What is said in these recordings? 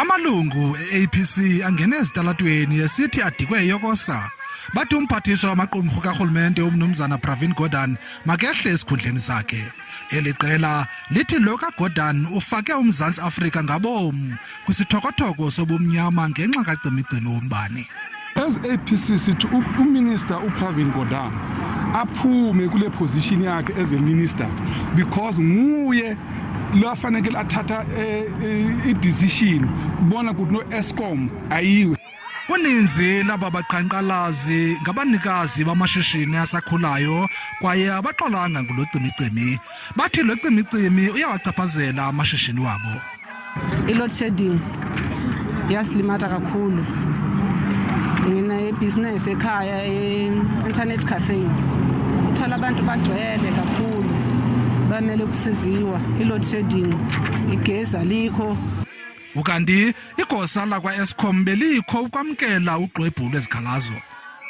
Amalungu e-APC angene ezitalatweni esithi adikwe yokosa. Bathi umphathiswa wamaqumrhu karhulumente umnumzana Pravin Gordhan makehle esikhundleni sakhe. Eli qela lithi lo kaGordhan ufake uMzantsi Afrika ngabom kwisithokothoko sobumnyama ngenxa kacimicimi wombane. As APC sithi uminister uPravin Gordhan aphume kule position yakhe as a minister because nguye lo afanele athatha eh, eh, i-decision kubona ukuthi no-Eskom ayiwe. Uninzi laba baqhankqalazi ngabanikazi bamashishini asakhulayo kwaye abaxolanga ngulo cimicimi. Bathi lo cimicimi uyawachaphazela amashishini wabo. I-load shedding iyasilimata kakhulu. Nginebhizinesi ekhaya e-internet cafe. Uthola abantu bagcwele kakhulu bamele ukusiziwa. I-load shedding, igezi alikho. Ukanti igosa lakwa-Eskom belikho ukwamkela uxwebhu lwezikhalazo.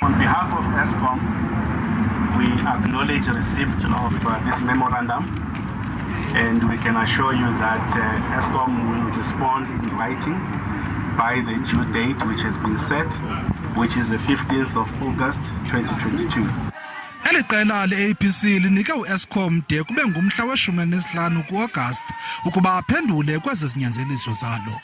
On behalf of Eskom, we acknowledge receipt of this memorandum and we can assure you that Eskom will respond in writing by the due date which has been set, which is the 15th of August 2022. Eli qela le-APC linike u-Eskom de kube ngumhla weshumi elinesihlanu ku-Agasti ukuba aphendule kwezi zinyanzeliso zalo.